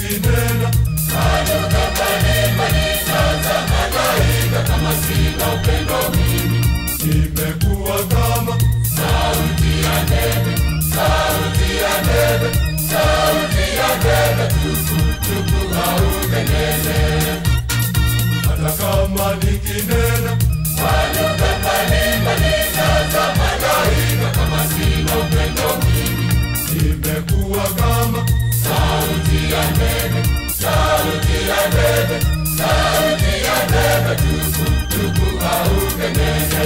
nikinena lugha mbalimbali za malaika, kama sina upendo mimi nimekuwa kama sauti ya ndege, sauti ya ndege, sauti ya ndege tupu tupu au kengele. Hata kama nikinena lugha mbalimbali za malaika, kama sina upendo mimi nimekuwa kama sauti ya ndege, sauti ya ndege, sauti ya ndege tupu tupu au kengele.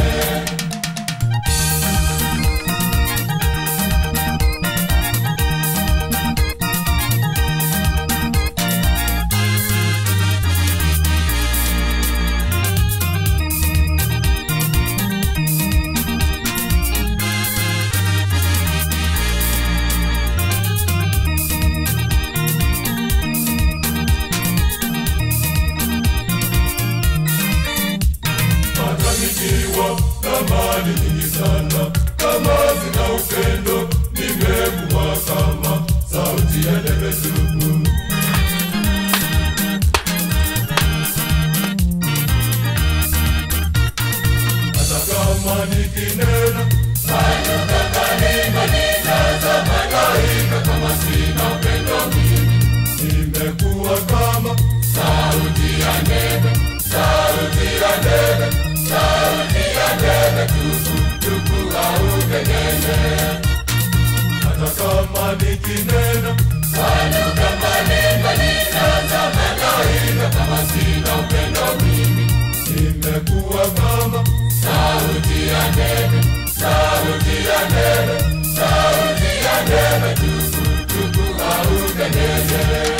Mali nyingi sana, kama sina upendo nimekuwa kama sauti ya debe tupu. Hata kama nikinena lugha mbalimbali za malaika, kama sina upendo mimi nimekuwa kama sauti ya ndege, sauti ya ndege, sauti ya ndege tupu tupu au kengele. Hata kama nikinena lugha mbalimbali za malaika, kama sina upendo mimi nimekuwa kama sauti ya ndege, sauti ya ndege, sauti ya ndege tupu tupu au kengele.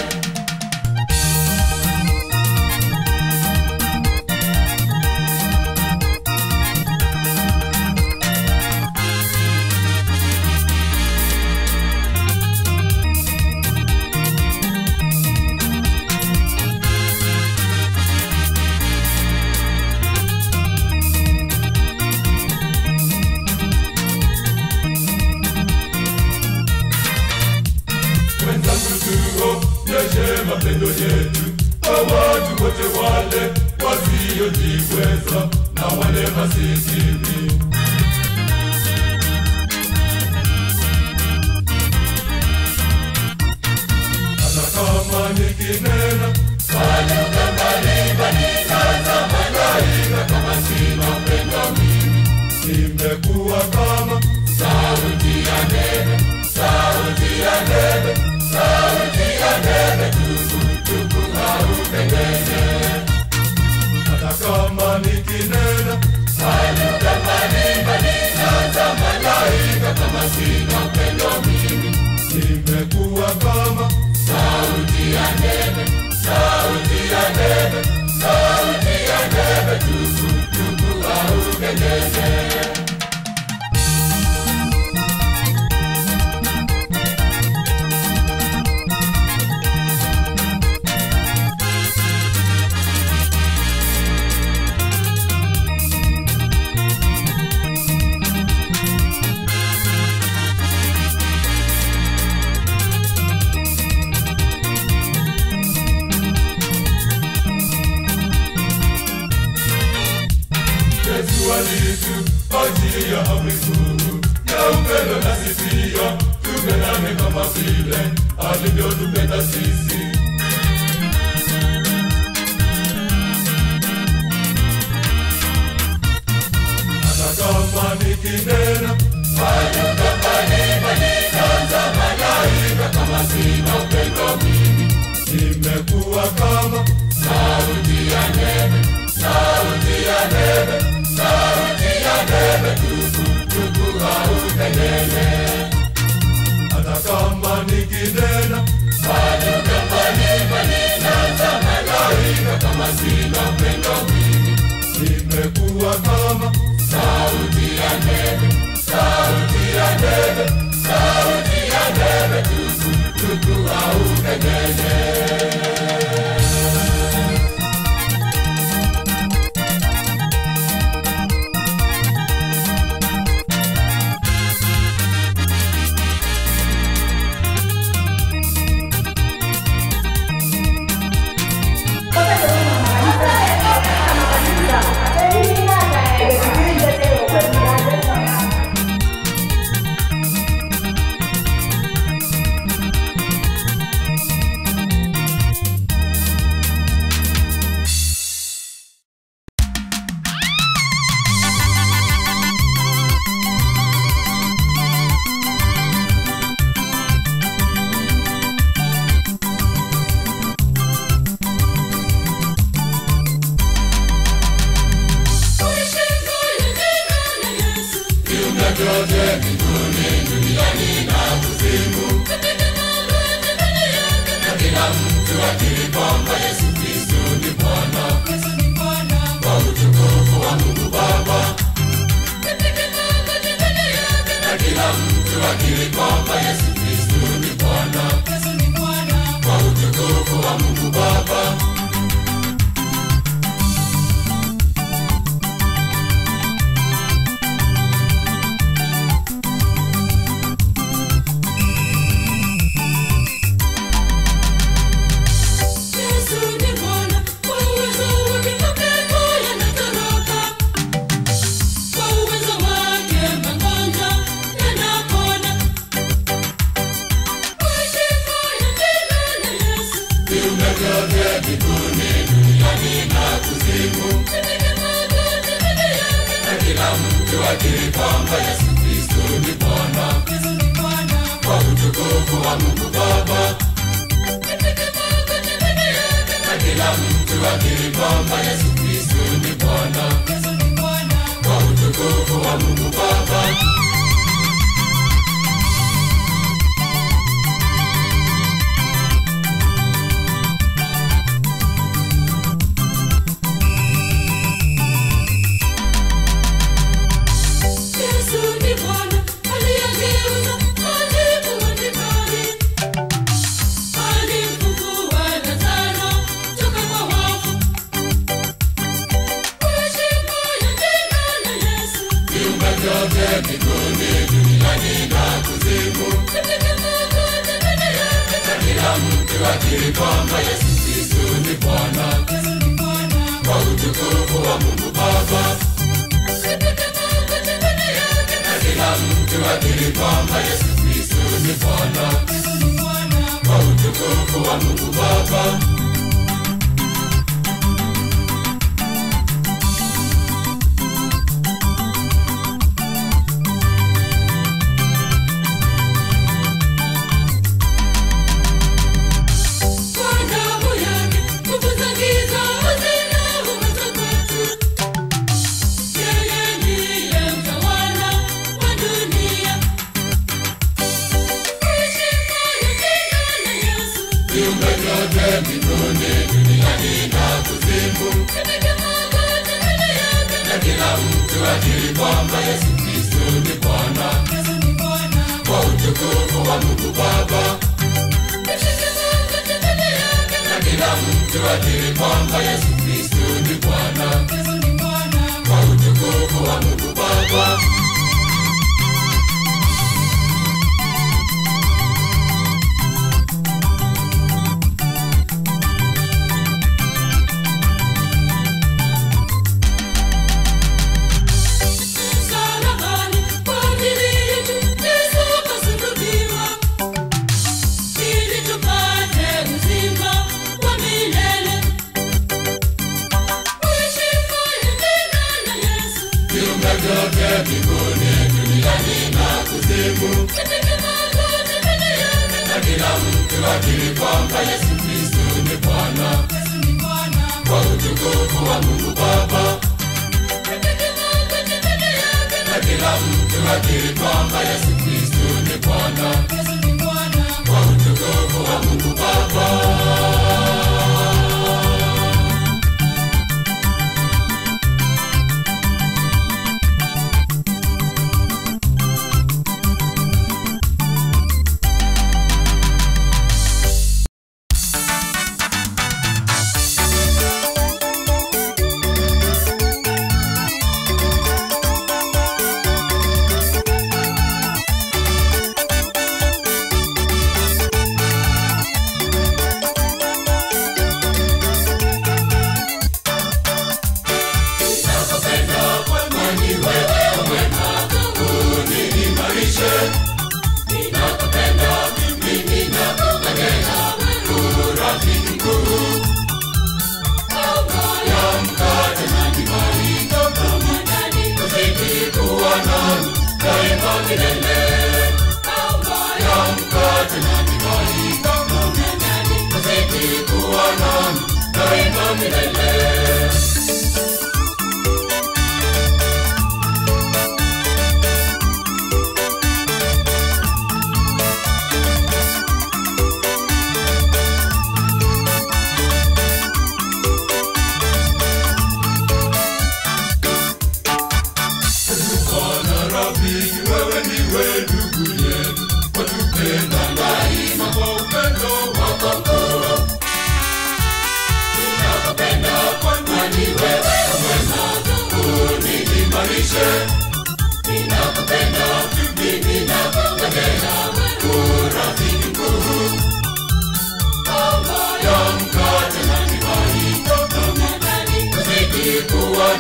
Tuonyeshe mapendo yetu kwa watu wote wale wasiojiweza na wale masikini. Hata kama nikinena lugha mbalimbali za malaika, kama sina upendo mimi nimekuwa kama sauti ya ndege, sauti ya ndege, sauti ya ndege tupu tupu au kengele. Hata kama nikinena lugha mbalimbali za malaika, kama sina upendo mimi nimekuwa kama sauti ya ndege, sauti ya ndege, sauti ya ndege tupu tupu au kengele. Yesu alitupatia amri kuu ya upendo, nasi pia tupendane kama vile alivyotupenda sisi. Hata kama nikinena lugha mbalimbali za malaika, kama sina upendo mimi nimekuwa kama sauti ya ndege, sauti ya ndege, sauti ya ndege tupu tupu au kengele. Hata kama nikinena lugha mbalimbali za malaika, kama sina upendo mimi nimekuwa kama sauti ya ndege, sauti ya ndege, sauti ya ndege tupu tupu au kengele. akiri kwamba Yesu Kristo ni Bwana. Yesu ni Bwana. Kwa utukufu wa Mungu Baba. Na kila mtu akiri kwamba Yesu Kristo ni Bwana. Yesu ni Bwana. Kwa utukufu wa Mungu Baba. Akiri kwamba Yesu Kristo ni Bwana. Yesu ni Bwana. Kwa utukufu wa Mungu Baba. Na kila mtu akiri kwamba Yesu Kristo ni Bwana. Yesu ni Bwana. Kwa utukufu wa Mungu Baba. Akiri kwamba Yesu Kristo ni Bwana. Yesu ni Bwana. Kwa utukufu wa Mungu Baba. Na kila mtu akiri kwamba Yesu Kristo ni Bwana. Yesu ni Bwana. Kwa utukufu wa Mungu Baba. Na kila mtu akiri kwamba Yesu Kristo ni Bwana. Yesu ni Bwana. Kwa utukufu wa Mungu Baba. Na kila mtu akiri kwamba Yesu Kristo ni Bwana. Yesu ni Bwana. Kwa utukufu wa Mungu Baba. Na kila mtu akiri kwamba Yesu Kristo ni Bwana. Yesu ni Bwana. Kwa utukufu wa Mungu Baba. Na kila mtu akiri kwamba Yesu Kristo ni Bwana. Yesu ni Bwana. Kwa utukufu wa Mungu Baba.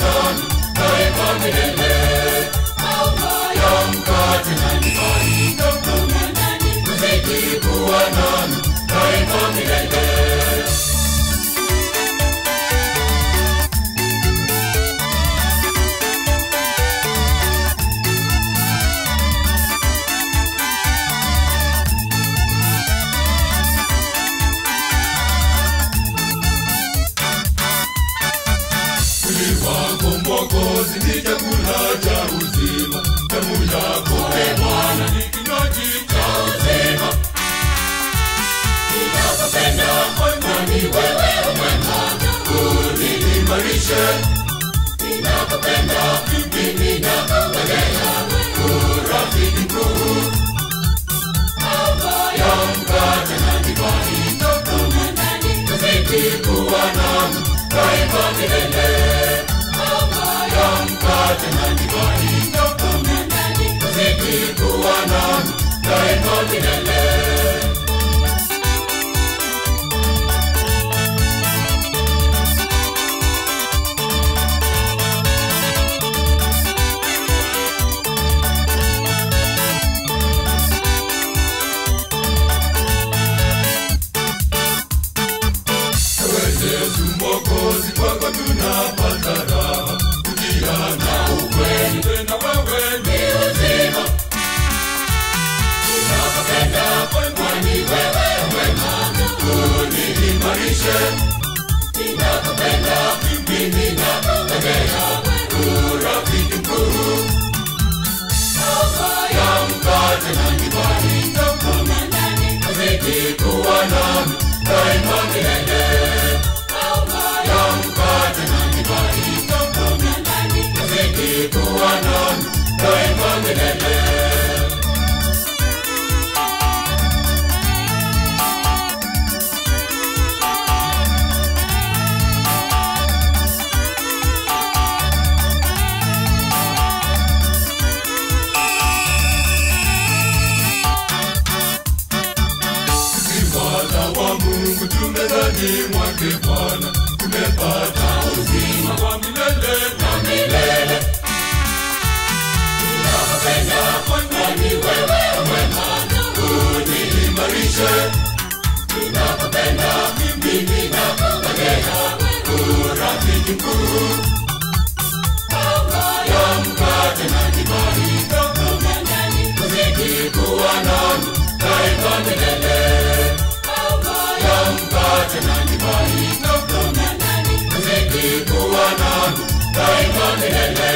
nami daima milele. Ya mkate na divai uzidi kuwa nami daima milele. Mwokozi ni chakula cha uzima, damu yako e Bwana ni kinywaji cha uzima. Ninakupenda kwani wewe mwema, uniimarishe. Ninakupenda mimi nakungojea, urafiki mkuu. Ya mkate na divai uzidi kuwa nami daima milele. Ya mkate na divai uzidi kuwa nami daima milele. Yesu Mwokozi, kwako tunapata raha, njia na ukweli, tena wewe ni uzima. Ninakupenda kwani wewe mwema, uniimarishe. Ninakupenda mimi nakungojea, urafiki mkuu. Ya mkate na divai uzidi kuwa nami daima milele. Ya mkate na divai uzidi kuwa nami daima milele. Mungu tumezani mwake Bwana, tumepata uzima wa milele na milele. Ninakupenda kwani wewe mwema, uniimarishe. Ninakupenda mimi nakungojea, urafiki mkuu. Ya mkate na divai uzidi kuwa nami daima milele. Ya mkate na divai uzidi kuwa nami daima milele.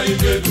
Yes,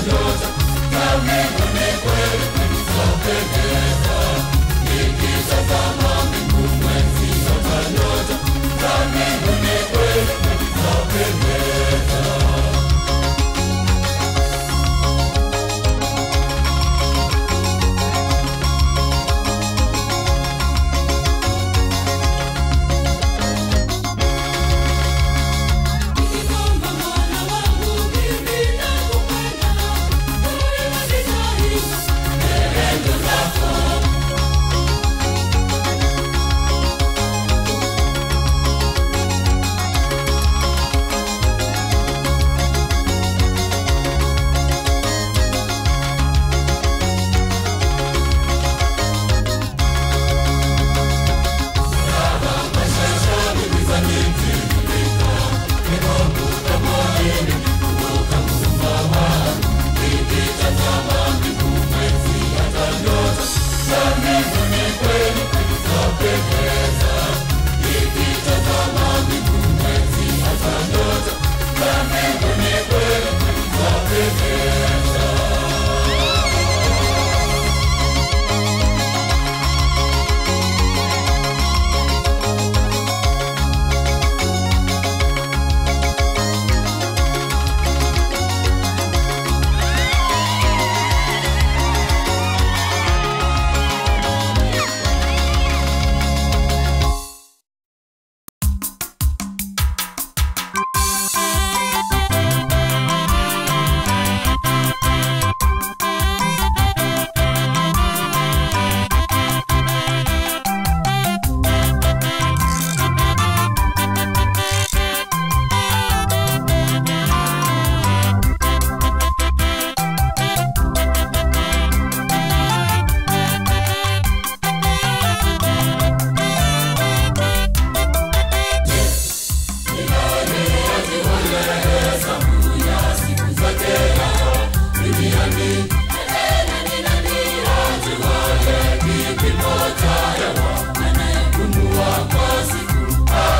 nyota za mbinguni kweli kweli zapendeza. Nikitazama mbingu, mwezi, hata nyota za mbinguni kweli kweli zapendeza. Nikiomba Mola wangu mimi nakupenda, wewe nitaimba Pendo zako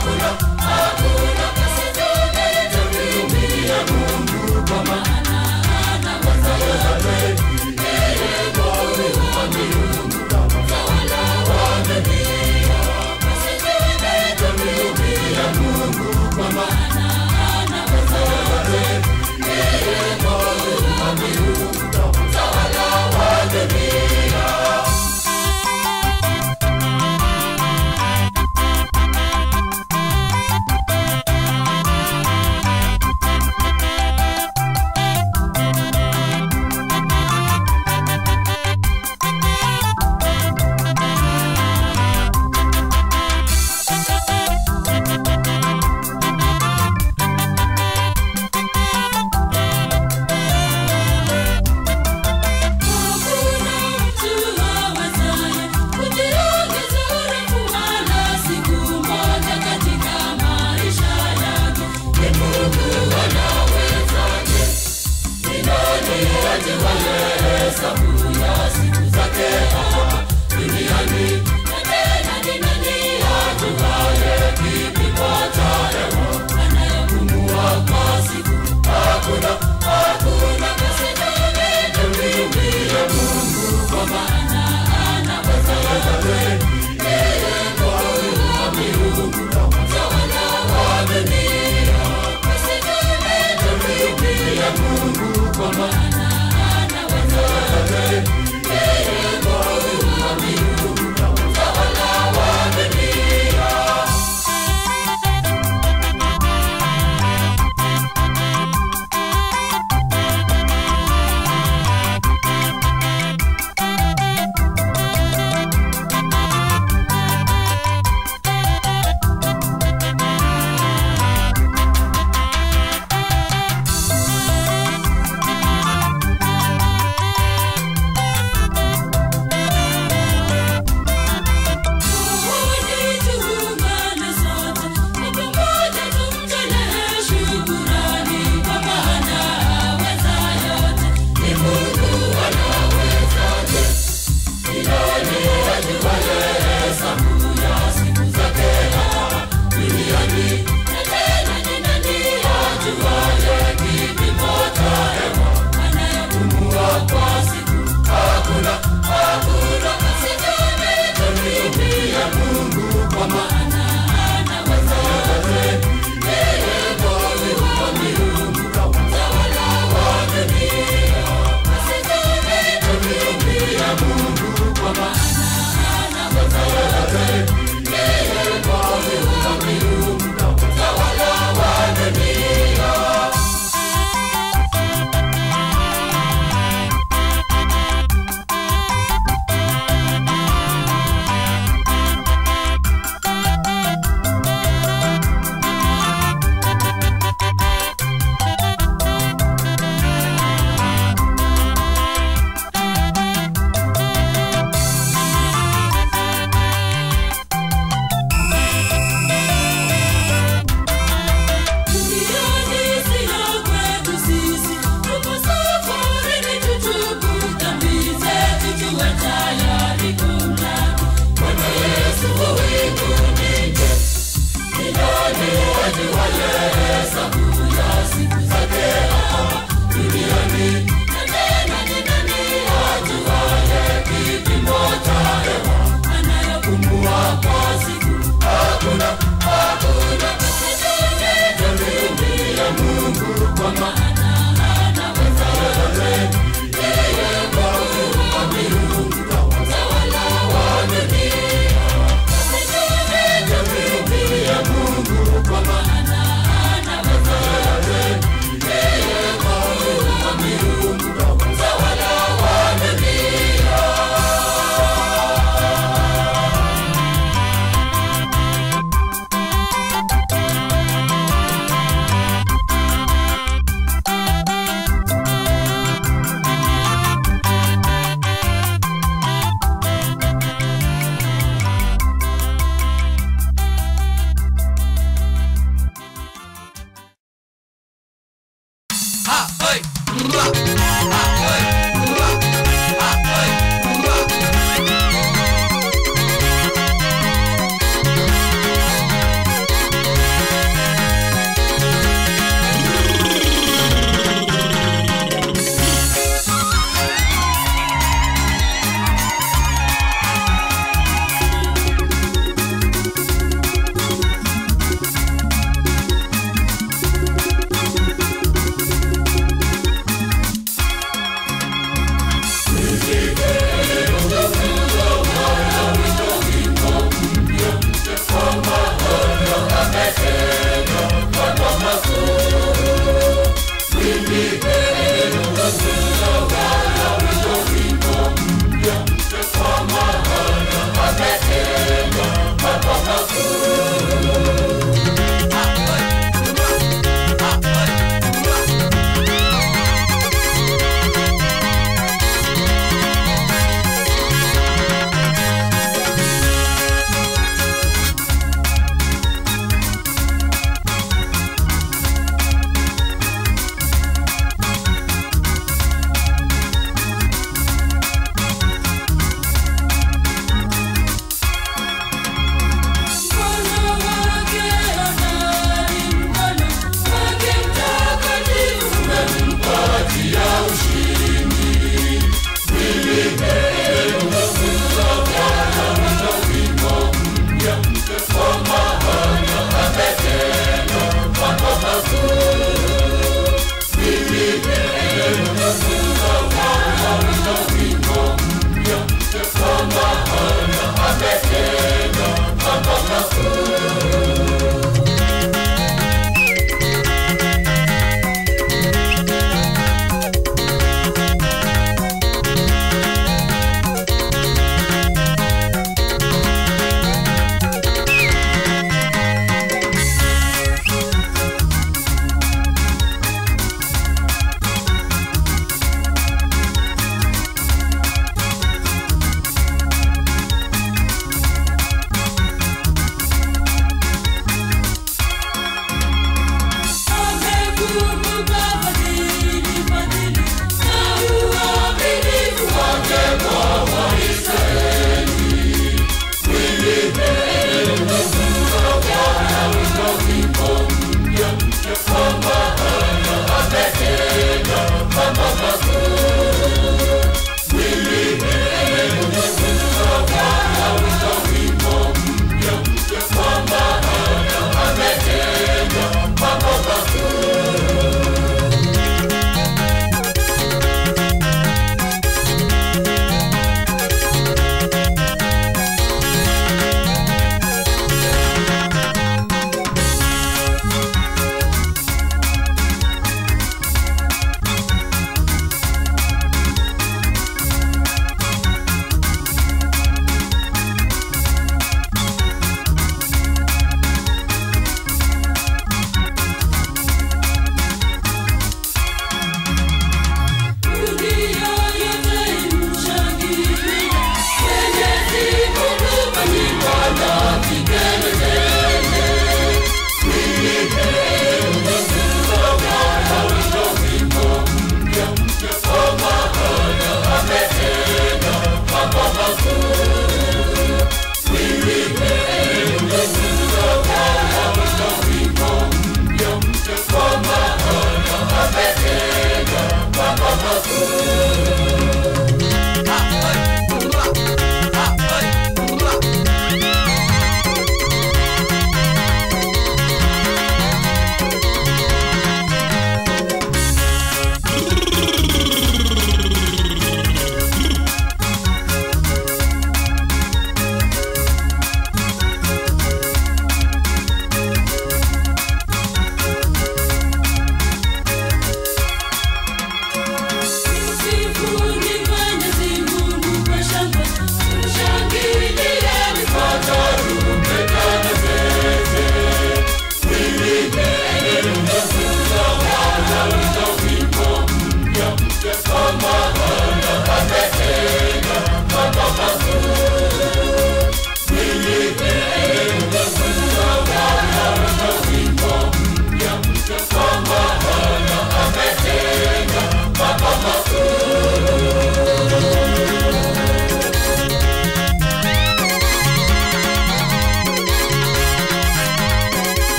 Hakuna mtu awezaye kujiongeza urefu wala siku moja katika maisha yake. Ni Mungu anawezaje? Ni nani ajuaye hesabu ya siku zake hapa duniani? Na tena ni nani Ajuaye kipimo cha hewa anayepumua kwa siku? Hakuna, hakuna Basi ya Mungu kwa maana anaweza yeye Mungu wa miungu, mtawala wa dunia. Basi Ya Mungu kwa maana anaweza yeye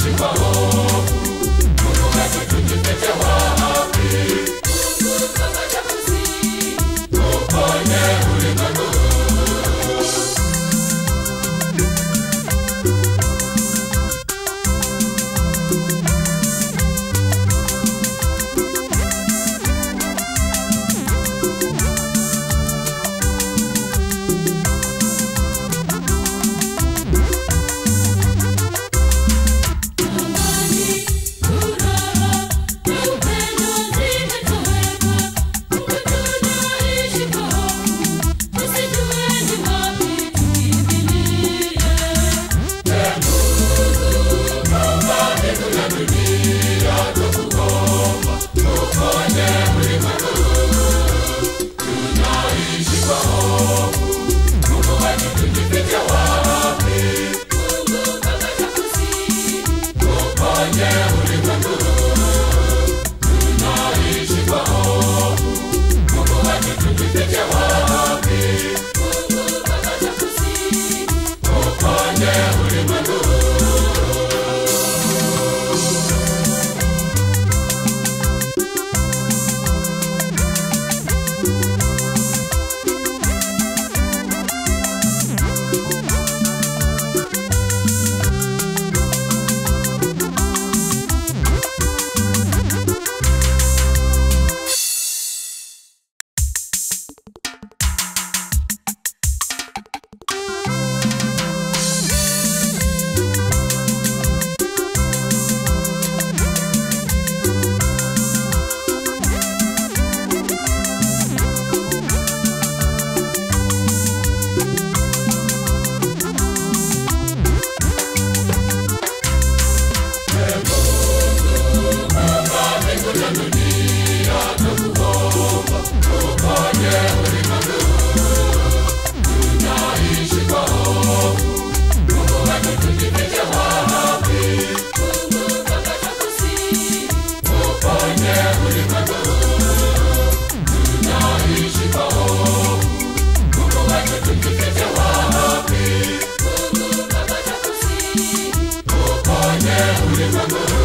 Tunaishi kwa hofu, Mungu wetu tujifiche wapi? Mungu Baba tukusihi, Uponye ulimwengu. Amani, furaha na upendo zimetoweka. Mungu tunaishi kwa hofu, tusijue ni wapi tukimbilie. Muumba mbingu na dunia, twakuomba, uponye ulimwengu. Tunaishi kwa hofu, Mungu wetu tujifiche wapi? Mungu Baba tukusihi, Uponye ulimwengu. Tunaishi kwa hofu, Mungu wetu tujifiche wapi? Mungu Baba tukusihi, Uponye ulimwengu. Muumba mbingu na dunia, twakuomba, uponye ulimwengu. Tunaishi kwa hofu, Mungu wetu tujifiche wapi? Mungu Baba tukusihi, Uponye ulimwengu. Tunaishi kwa hofu, Mungu wetu tujifiche wapi? Mungu Baba tukusihi, Uponye ulimwengu.